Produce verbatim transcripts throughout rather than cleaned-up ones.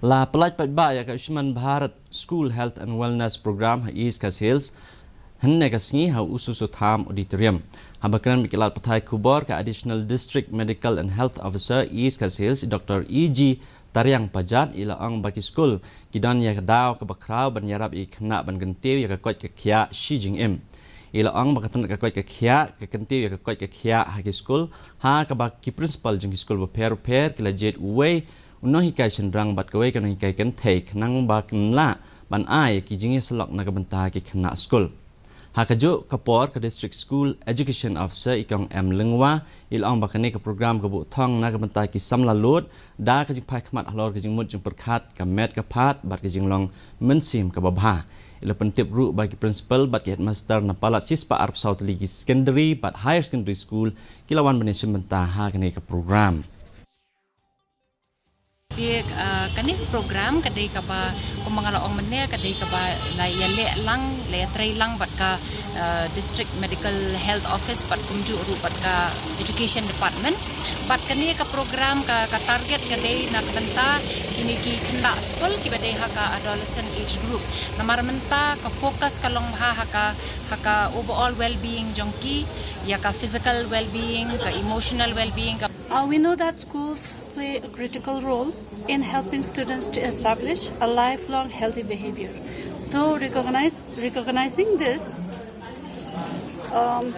La pyllait paidbah ïa ka Ayushman Bharat School Health and Wellness Program ha East Khasi Hills hynne ka sngi ha Usu Sotham Auditorium. Haba kren bad ki lad pathai khubor, ka Additional District Medical and Health Officer East Khasi Hills, Dr E G Tariang Pajat, i la ong ba ki skul ki don ïa ka daw kaba khraw ban ïarap ïa ki khynnah ban kyntiew ïa ka koit ka khiah shi jingim. I la ong ba ka tnat ka koit ka khiah, ka kyntiew ïa ka koit ka khiah ha ki skul, ha kaba ki principal jong ki skul bapher bapher ki la jied uwei u nonghikai shynrang bad kawei ka nonghikai kynthei khnang ba kin lah ban ai ki jingïasyllok na ka bynta ki khynnah skul. Ha kajuh ka por, ka District School Education Officer, i Kong M Lyngwa, i la ong ba kane ka program ka buh thong na ka bynta ki samla lud da ka jingphai khmat halor ka jingmut jingpyrkhat, ka met ka phad bad ka jinglong mynsiem kaba bha. I la pyntip ruh ba ki principal bad ki headmaster na palat shispah arphew saw tylli ki secondary bad higher secondary school ki la wan ban ïashim bynta ha kane ka program. Te, ah, kane ka program ka dei kaba, kumba nga la ong mynne, ka dei kaba la ïaleh lang, la ïatrei lang bad ka, ah, District Medical Health Office bad kumjuh ruh bad ka Education Department. Bad kane ka program ka, ka target ka dei na ka bynta kine ki khynnah skul kiba dei ha ka adolescent age group. Namar mynta ka focus ka long bha ha ka, ha ka overall well-being jong ki, ïa ka physical well-being, ka emotional well-being, ka Uh, we know that schools play a critical role in helping students to establish a lifelong healthy behavior. So, recognize, recognizing this, um,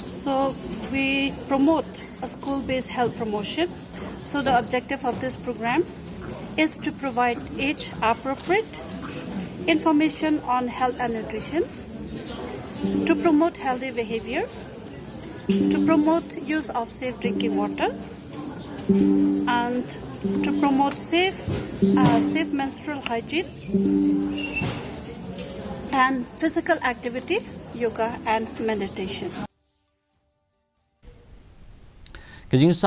so we promote a school based health promotion. So, the objective of this program is to provide age appropriate information on health and nutrition, to promote healthy behavior, to promote use of safe drinking water, and to promote safe, uh, safe menstrual hygiene and physical activity, yoga and meditation. Ka jingsam